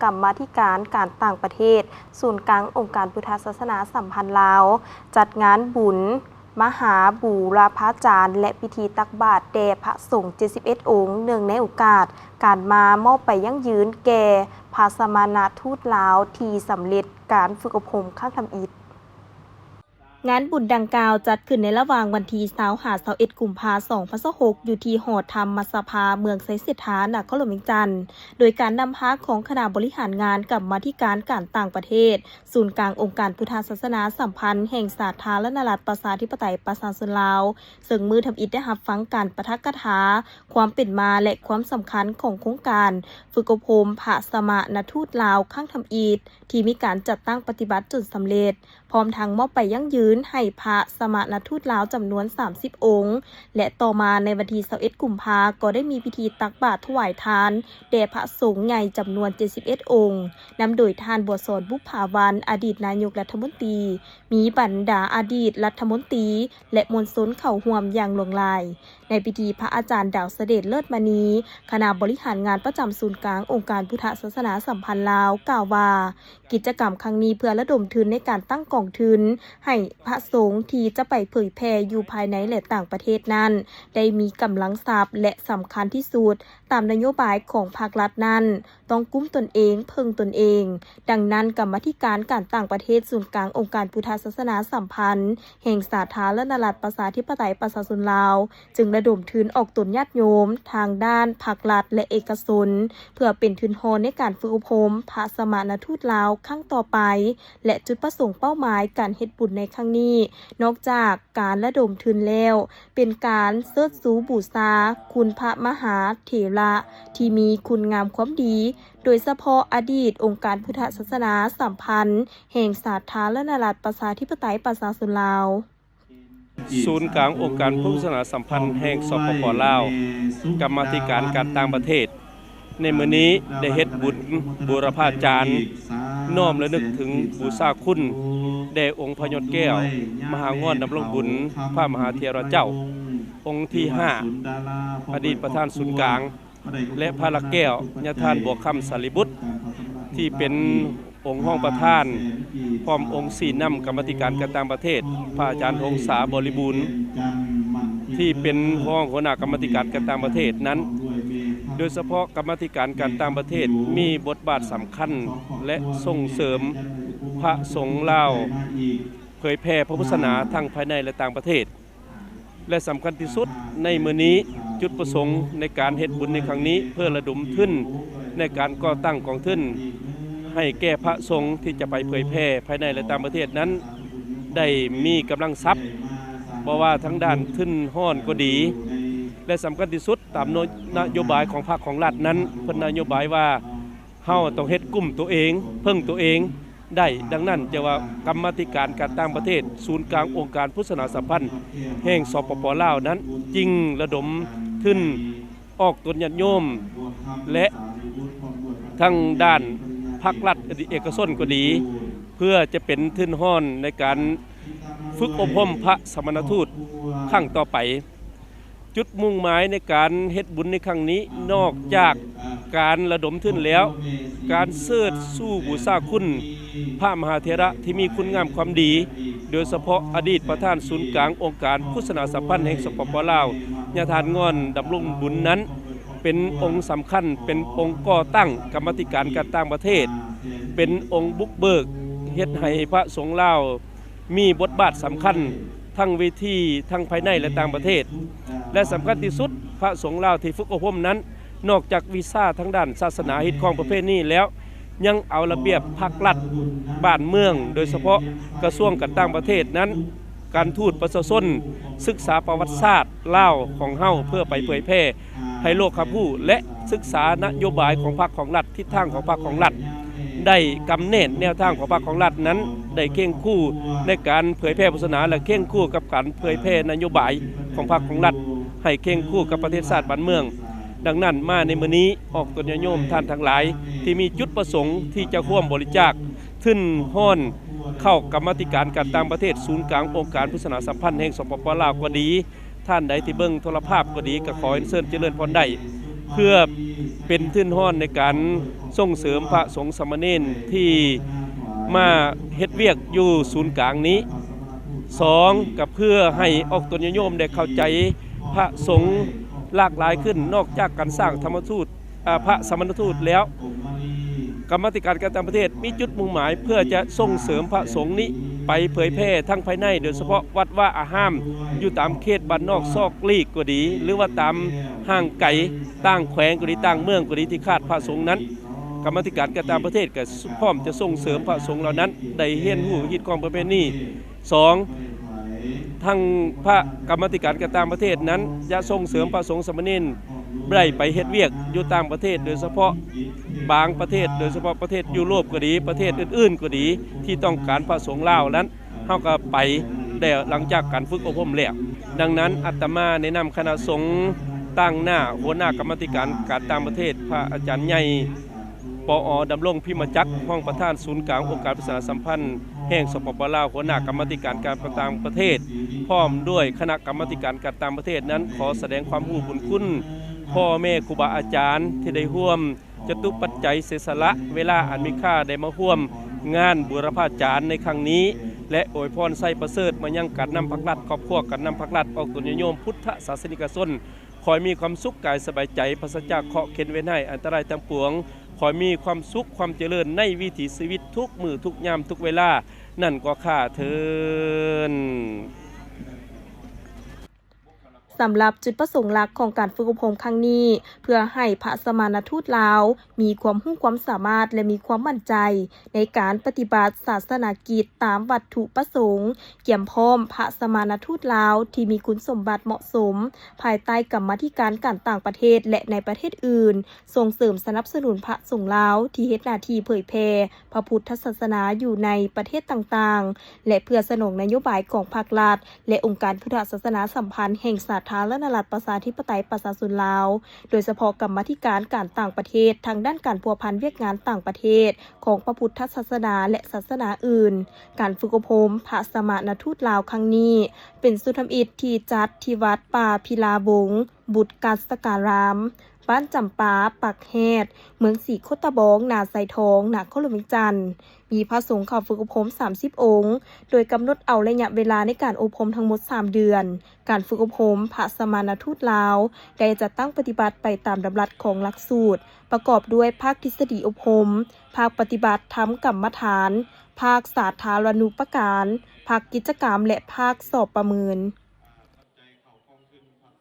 ກຳມາທິການການຕ່າງປະເທດ ສູນກາງອົງການພຸດທະສາສະໜາສຳພັນລາວ ຈັດງານບຸນມະຫາບູລະພາຈານ ແລະ ພິທີຕັກບາດແດ່ພະສົງເຈັດສິບເອັດອົງ ເນື່ອງໃນໂອກາດການມາມອບໃບຢັ້ງຢືນແກ່ພະສະມະນະທູດລາວທີ່ສຳເລັດການຝຶກອົບຮົມຄັ້ງທຳອິດ. ງານບຸນດັ່ງກ່າວຈັດຂຶ້ນໃນລະຫວ່າງວັນທີຊາວ ຫາ ຊາວເອັດ ກຸມພາ ສອງພັນຊາວຫົກ ຢູ່ທີ່ຫໍທຳມະສະພາເມືອງໄຊເສດຖາ ນະຄອນຫຼວງວຽງຈັນ ໂດຍການນຳພາຂອງຄະນະບໍລິຫານງານກຳມາທິການການຕ່າງປະເທດ ສູນກາງອົງການພຸດທະສາສະໜາສຳພັນແຫ່ງສາທາລະນະລັດປະຊາທິປະໄຕປະຊາຊົນລາວ, ເຊິ່ງມື້ທຳອິດໄດ້ຮັບຟັງການປາຖະກະຖາຄວາມເປັນມາ ແລະ ຄວາມສຳຄັນຂອງໂຄງການຝຶກອົບຮົມພະສະມະນະທູດລາວຄັ້ງທຳອິດ ທີ່ມີການຈັດຕັ້ງປະຕິບັດຈົນສຳເລັດ. ພ້ອມທັງມອບໃບຢັ້ງຢືນໃຫ້ພະສະມະນະທູດລາວຈຳນວນສາມສິບອົງ ແລະ ຕໍ່ມາໃນວັນທີຊາວເອັດ ກຸມພາ ກໍໄດ້ມີພິທີຕັກບາດຖວາຍທານແດ່ພະສົງໃຫຍ່ຈຳນວນເຈັດສິບເອັດອົງ ນຳໂດຍທ່ານ ບົວສອນ ບຸບຜາວັນ ອະດີດນາຍົກລັດຖະມົນຕີ, ມີບັນດາອະດີດລັດຖະມົນຕີ ແລະ ມວນຊົນເຂົ້າຮ່ວມຢ່າງຫຼວງຫຼາຍ. ໃນພິທີ, ພະອາຈານ ດາວສະເດັດ ເລີດມະນີ ຄະນະບໍລິຫານງານປະຈຳສູນກາງອົງການພຸດທະສາສະໜາສຳພັນລາວ ກ່າວວ່າ ກິດຈະກຳຄັ້ງນີ້ເພື່ອລະດົມທຶນໃນການຕັ້ງກອງທຶນໃຫ້ພະສົງທີ່ຈະໄປເຜີຍແຜ່ຢູ່ພາຍໃນ ແລະ ຕ່າງປະເທດນັ້ນ ໄດ້ມີກຳລັງຊັບ ແລະ ສຳຄັນທີ່ສຸດ, ຕາມນະໂຍບາຍຂອງພາກລັດນັ້ນ ຕ້ອງກຸ້ມຕົນເອງ, ເພິ່ງຕົນເອງ. ດັ່ງນັ້ນ, ກຳມາທິການການຕ່າງປະເທດສູນກາງອົງການພຸດທະສາສະໜາສຳພັນແຫ່ງສາທາລະນະລັດປະຊາທິປະໄຕປະຊາຊົນລາວ ຈຶ່ງລະດົມທຶນອອກຕົນຍາດໂຍມທາງດ້ານພາກລັດ ແລະ ເອກະຊົນ ເພື່ອເປັນທຶນຮອນໃນການຝຶກອົບຮົມພະສະມະນະທູດລາວຄັ້ງຕໍ່ໄປ ແລະ ຈຸດປະສົງເປົ້າໝາຍການເຮັດບຸນໃນຄັ້ງນີ້ ນອກຈາກການລະດົມທຶນແລ້ວ ເປັນການເຊີດຊູບູຊາຄຸນພະມະຫາເຖລະທີ່ມີຄຸນງາມຄວາມດີ, ໂດຍສະເພາະອະດີດອົງການພຸດທະສາສະໜາສຳພັນແຫ່ງສາທາລະນະລັດປະຊາທິປະໄຕປະຊາຊົນລາວ. ສູນກາງອົງການພຸດທະສາສະໜາສຳພັນແຫ່ງ ສປປ ລາວ, ກຳມາທິການການຕ່າງປະເທດ ໃນມື້ນີ້ໄດ້ເຮັດບຸນບູລະພາຈານ ນ້ອມລະນຶກເຖິງບູຊາຄຸນແດ່ອົງພະຍອດແກ້ວ ມະຫາງອນດຳລົງບຸນ ພະມະຫາເຖລະເຈົ້າ ອົງທີຫ້າ ອະດີດປະທານສູນກາງ ແລະ ພະລັກແກ້ວ ຍາທ່ານ ບົວຄຳ ສາລີບຸດ ທີ່ເປັນອົງຮອງປະທານ ພ້ອມອົງຊີ້ນຳກຳມາທິການການຕ່າງປະເທດ ພະອາຈານ ຫົງສາ ບໍລິບູນ ທີ່ເປັນຮອງຫົວໜ້າກຳມາທິການການຕ່າງປະເທດນັ້ນ, ໂດຍສະເພາະກຳມາທິການການຕ່າງປະເທດມີບົດບາດສຳຄັນ ແລະ ສົ່ງເສີມພະສົງລາວເຜີຍແຜ່ພະພຸດທະສາສະໜາທັງພາຍໃນ ແລະ ຕ່າງປະເທດ. ແລະ ສຳຄັນທີ່ສຸດໃນມື້ນີ້, ຈຸດປະສົງໃນການເຮັດບຸນໃນຄັ້ງນີ້ ເພື່ອລະດົມທຶນໃນການກໍ່ຕັ້ງກອງທຶນໃຫ້ແກ່ພະສົງທີ່ຈະໄປເຜີຍແຜ່ພາຍໃນ ແລະ ຕ່າງປະເທດນັ້ນ ໄດ້ມີກຳລັງຊັບ, ບໍ່ວ່າທາງດ້ານທຶນຮອນກໍດີ ແລະ ສຳຄັນທີ່ສຸດຕາມນະໂຍບາຍຂອງພັກຂອງລັດນັ້ນ, ເພິ່ນນະໂຍບາຍວ່າ ເຮົາຕ້ອງເຮັດກຸ້ມຕົວເອງ, ເພິ່ງຕົວເອງໄດ້. ດັ່ງນັ້ນ ຈະວ່າກຳມາທິການການຕ່າງປະເທດ ສູນກາງອົງການພຸດທະສາສະໜາສຳພັນແຫ່ງ ສປປ ລາວ ນັ້ນ ຈຶ່ງລະດົມທຶນອອກຕົນຍາດໂຍມ ແລະ ທາງດ້ານພາກລັດ ເອກະຊົນກໍດີ ເພື່ອຈະເປັນທຶນຮອນໃນການຝຶກອົບຮົມພະສະມະນະທູດຄັ້ງຕໍ່ໄປ. ຈຸດມຸ່ງໝາຍໃນການເຮັດບຸນໃນຄັ້ງນີ້ ນອກຈາກການລະດົມທຶນແລ້ວ, ການເຊີດຊູບູຊາຄຸນພະມະຫາເຖລະທີ່ມີຄຸນງາມຄວາມດີ, ໂດຍສະເພາະອະດີດປະທານສູນກາງອົງການພຸດທະສາສະໜາສຳພັນແຫ່ງ ສປປ ລາວ ຍາທ່ານ ງອນ ດຳລົງບຸນ ນັ້ນ ເປັນອົງສຳຄັນ, ເປັນອົງກໍ່ຕັ້ງກຳມາທິການການຕ່າງປະເທດ, ເປັນອົງບຸກເບີກເຮັດໃຫ້ພະສົງລາວ ມີບົດບາດສຳຄັນທັງເວທີ ທັງພາຍໃນ ແລະ ຕ່າງປະເທດ ແລະ ສຳຄັນທີ່ສຸດ ພະສົງລາວທີ່ຝຶກອົບຮົມນັ້ນ ນອກຈາກວິຊາທາງດ້ານສາສະໜາ, ຮີດຄອງປະເພນີແລ້ວ ຍັງເອົາລະບຽບພັກລັດບ້ານເມືອງ, ໂດຍສະເພາະກະຊວງການຕ່າງປະເທດນັ້ນ, ການທູດປະຊາຊົນ, ສຶກສາປະຫວັດສາດລາວຂອງເຮົາ ເພື່ອໄປເຜີຍແຜ່ ໃຫ້ໂລກຮັບຮູ້ ແລະ ສຶກສານະໂຍບາຍຂອງພັກຂອງລັດ, ທິດທາງຂອງພັກຂອງລັດ, ໄດ້ກຳແໜ້ນແນວທາງຂອງພັກຂອງລັດນັ້ນ, ໄດ້ເຄັ່ງຄູ່ໃນການເຜີຍແຜ່ພຸດທະສາສະໜາ ແລະ ເຄັ່ງຄູ່ກັບການເຜີຍແຜ່ນະໂຍບາຍຂອງພັກຂອງລັດ ໃຫ້ເຄັ່ງຄູ່ກັບປະເທດຊາດບ້ານເມືອງ. ດັ່ງນັ້ນ, ມາໃນມື້ນີ້ ອອກຕົນຍາດໂຍມທ່ານທັງຫຼາຍ ທີ່ມີຈຸດປະສົງທີ່ຈະຮ່ວມບໍລິຈາກທຶນຮອນເຂົ້າກຳມາທິການການຕ່າງປະເທດ ສູນກາງອົງການພຸດທະສາສະໜາສຳພັນແຫ່ງ ສປປ ລາວ ກໍດີ, ທ່ານໃດທີ່ເບິ່ງໂທລະພາບກໍດີ ກໍຂໍເຊີນຈະເລີນພອນໄດ້. ເພື່ອເປັນທຶນຮອນໃນການສົ່ງເສີມພະສົງສາມະເນນທີ່ມາເຮັດວຽກຢູ່ສູນກາງນີ້. ສອງ ກໍເພື່ອໃຫ້ອອກຕົນຍາດໂຍມໄດ້ເຂົ້າໃຈພະສົງຫຼາກຫຼາຍຂຶ້ນ, ນອກຈາກການສ້າງທຳມະທູດ ອາ ພະສາມະນະທູດແລ້ວ, ກຳມາທິການການຕ່າງປະເທດມີຈຸດມຸ່ງໝາຍເພື່ອຈະສົ່ງເສີມພະສົງນີ້ໄປເຜີຍແຜ່ທັງພາຍໃນ, ໂດຍສະເພາະວັດວາອາຮາມຢູ່ຕາມເຂດບ້ານນອກຊອກຫຼີກກໍດີ ຫຼືວ່າຕາມຫ່າງໄກຕ່າງແຂວງກໍດີ ຕ່າງເມືອງກໍດີ ທີ່ຂາດພະສົງນັ້ນ, ກຳມາທິການການຕ່າງປະເທດກໍພ້ອມຈະສົ່ງເສີມພະສົງເຫຼົ່ານັ້ນໄດ້ຮຽນຮູ້ຮີດຄອງປະເພນີ. ສອງ ທັງພະກຳມາທິການການຕ່າງປະເທດນັ້ນຈະສົ່ງເສີມພະສົງສາມະເນນໄດ້ໄປເຮັດວຽກຢູ່ຕ່າງປະເທດ, ໂດຍສະເພາະບາງປະເທດ, ໂດຍສະເພາະປະເທດຢູໂຣບກໍດີ, ປະເທດອື່ນໆກໍດີ ທີ່ຕ້ອງການພະສົງລາວນັ້ນ, ເຮົາກໍໄປແລ້ວ ຫຼັງຈາກການຝຶກອົບຮົມແລ້ວ. ດັ່ງນັ້ນ ອາດຕະມາໃນນາມຄະນະສົງ ຕາງໜ້າຫົວໜ້າກຳມາທິການການຕ່າງປະເທດ, ພະອາຈານໃຫຍ່ ປອ ດຳລົງ ພິມມະຈັກ, ຮອງປະທານສູນກາງອົງການປະຊາສຳພັນແຫ່ງ ສປປ ລາວ, ຫົວໜ້າກຳມາທິການການຕ່າງປະເທດ, ພ້ອມດ້ວຍຄະນະກຳມາທິການການຕ່າງປະເທດນັ້ນ ຂໍສະແດງຄວາມຮູ້ບຸນຄຸນພໍ່ແມ່ຄູບາອາຈານທີ່ໄດ້ຮ່ວມ ຈະຕຸປັດໄຈເສຍສະຫຼະເວລາອັນມີຄ່າໄດ້ມາຮ່ວມງານບູລະພາຈານໃນຄັ້ງນີ້ ແລະ ອວຍພອນໄຊປະເສີດມາຍັງການນຳພັກລັດ, ຄອບຄົວການນຳພັກລັດ, ອອກຕົນຍາດໂຍມ, ພຸດທະສາສະນິກະຊົນ, ຂໍໃຫ້ມີຄວາມສຸກກາຍສະບາຍໃຈ, ປາສະຈາກເຄາະເຂັນເວນໄຮ້ອັນຕະລາຍທັງປວງ, ຂໍໃຫ້ມີຄວາມສຸກຄວາມຈະເລີນໃນວິຖີຊີວິດທຸກມື້ທຸກຍາມທຸກເວລານັ້ນກວ່າຂ້າເທີ້ນ. ສຳລັບຈຸດປະສົງຫຼັກຂອງການຝຶກອົບຮົມຄັ້ງນີ້ ເພື່ອໃຫ້ພະສະມານະທູດລາວມີຄວາມຮູ້ຄວາມສາມາດ ແລະ ມີຄວາມໝັ້ນໃຈໃນການປະຕິບັດສາສະໜາກິດຕາມວັດຖຸປະສົງ, ກຽມພ້ອມພະສະມານະທູດລາວທີ່ມີຄຸນສົມບັດເໝາະສົມ ພາຍໃຕ້ກຳມາທິການການຕ່າງປະເທດ ແລະ ໃນປະເທດອື່ນ ສົ່ງເສີມສະໜັບສະໜູນພະສົງລາວທີ່ເຮັດໜ້າທີ່ເຜີຍແຜ່ພະພຸດທະສາສະໜາຢູ່ໃນປະເທດຕ່າງໆ ແລະ ເພື່ອສະໜອງນະໂຍບາຍຂອງພັກລັດ ແລະ ອົງການພຸດທະສາສະໜາສຳພັນແຫ່ງສາທາລະນະລັດປະຊາທິປະໄຕປະຊາຊົນລາວ, ໂດຍສະເພາະກຳມາທິການການຕ່າງປະເທດ ທາງດ້ານການພົວພັນວຽກງານຕ່າງປະເທດຂອງພະພຸດທະສາສະໜາ ແລະ ສາສະໜາອື່ນ. ການຝຶກອົບຮົມພະສະມານະທູດລາວຄັ້ງນີ້ ເປັນຊຸດທຳອິດທີ່ຈັດທີ່ວັດປ່າພິລາວົງ ບຸດກັດສະກາລາມ, ບ້ານຈຳປາ, ປາກແຮດ, ເມືອງສີໂຄດຕະບອງ, ນາຊາຍທອງ, ນະຄອນຫຼວງວຽງຈັນ. ມີພະສົງເຂົ້າຝຶກອົບຮົມສາມສິບອົງ, ໂດຍກຳນົດເອົາໄລຍະເວລາໃນການອົບຮົມທັງໝົດສາມເດືອນ. ການຝຶກອົບຮົມພະສະມານະທູດລາວ ໄດ້ຈັດຕັ້ງປະຕິບັດໄປຕາມດຳລັດຂອງຫຼັກສູດ, ປະກອບດ້ວຍພາກທິດສະດີອົບຮົມ, ພາກປະຕິບັດທຳກຳມະຖານ, ພາກສາທາລະນູປະການ, ພາກກິດຈະກຳ ແລະ ພາກສອບປະເມີນ.